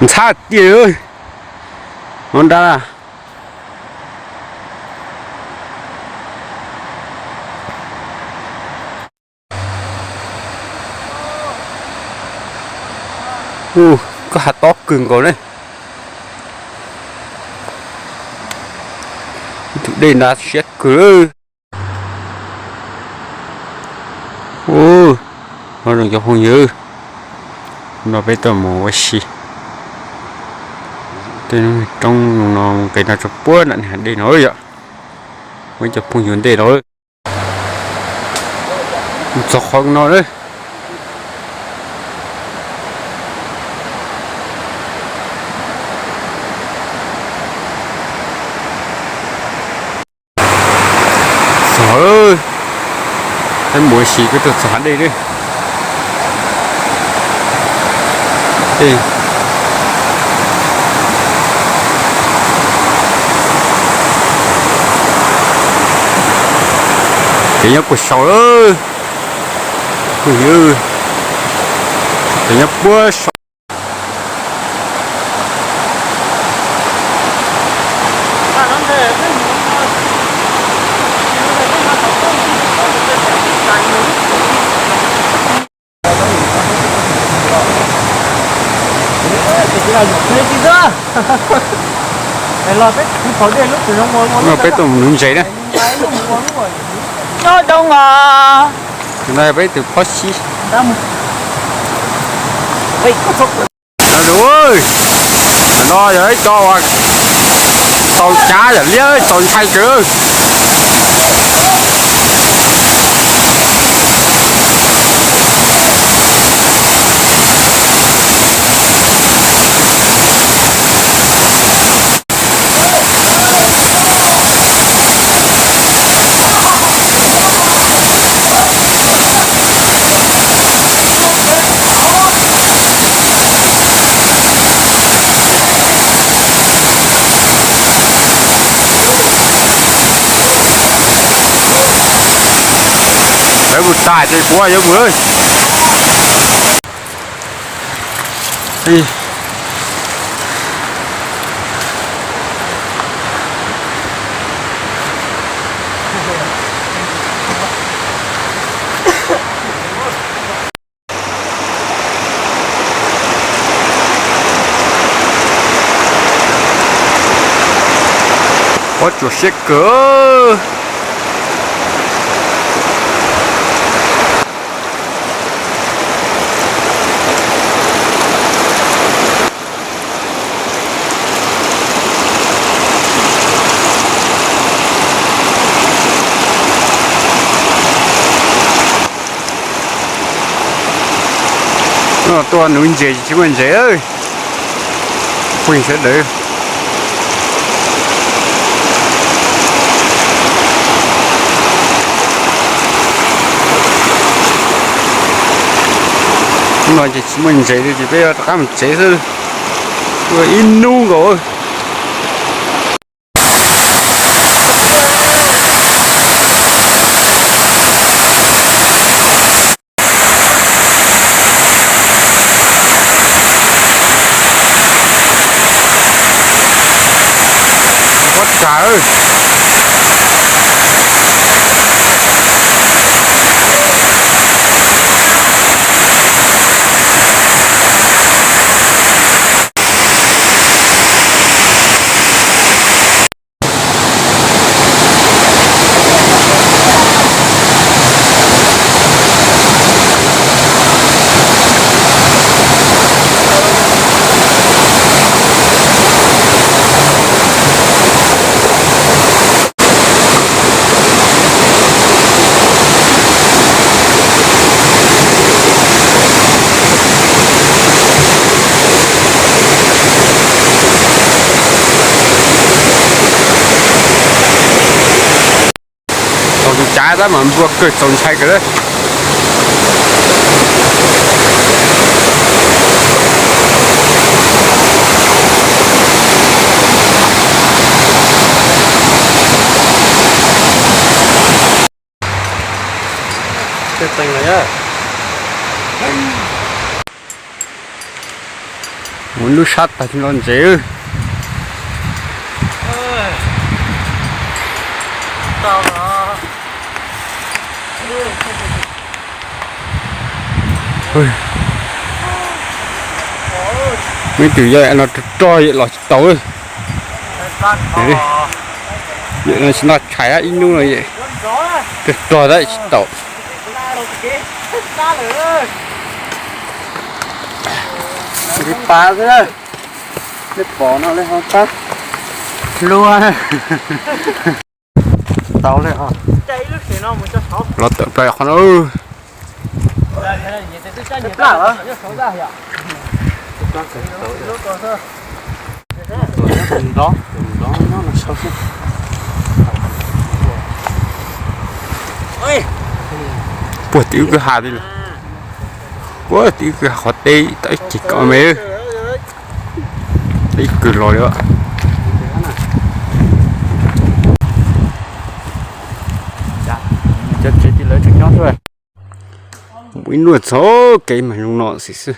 Ntxhab tiag, no nrad. Ua, koj hav tob kawg nkaus ne. Tus dej nrad siab kawg. Ua, nyob zoo cov phooj ywg, no peb tuaj mus ua si tej roob no, nqes no tso puag nram dej no yom. Muaj cov phooj ywg ntej no. Txog qhov no lawm. Txog, peb mus ua si peb tuaj txog hav dej lawm. Ces nyob puag saud lawm. Phooj ywg, ces nyob puag saud. No peb tuaj mus nuv ntses na. Nyob doo os. No yog peb tus phob xib. No yog ib co uas txaus cav yam liab, txaus ntshai kawg. Lawv mus tas ces kuv yuav mus lawm. Pob tsuas siab kawg. No tuaj nuv ntses tsis muaj ntses. Pheej sawv daws. No ces tsis muaj ntses li ces peb rov qab mus tsev xwb. Ua ib hnub nkaus. Pob tsuas. Thaum tus cav tab mas npua kawg txaus ntshai kawg. Tej teeg no yog. Mus lub sab tag los ntses. Muaj ib tug yawg no rog rog los tsis tau. Yawg no tsis noj tshais ib hnub no, rog rog tab tsis tau. Li pas xwb, nej pom no li ho tab luag. Tau li ho. Los tawm plaws qhov no. Puag tim wb kwj ha li lawm. Puag tim wb kwj ha qhov teb tau ib ceg kaum me. Ib kwj los li. Cov tsev tim lawv tseem nyob xwb. Mus ib hnub txog kev mas zoo no xwb xwb.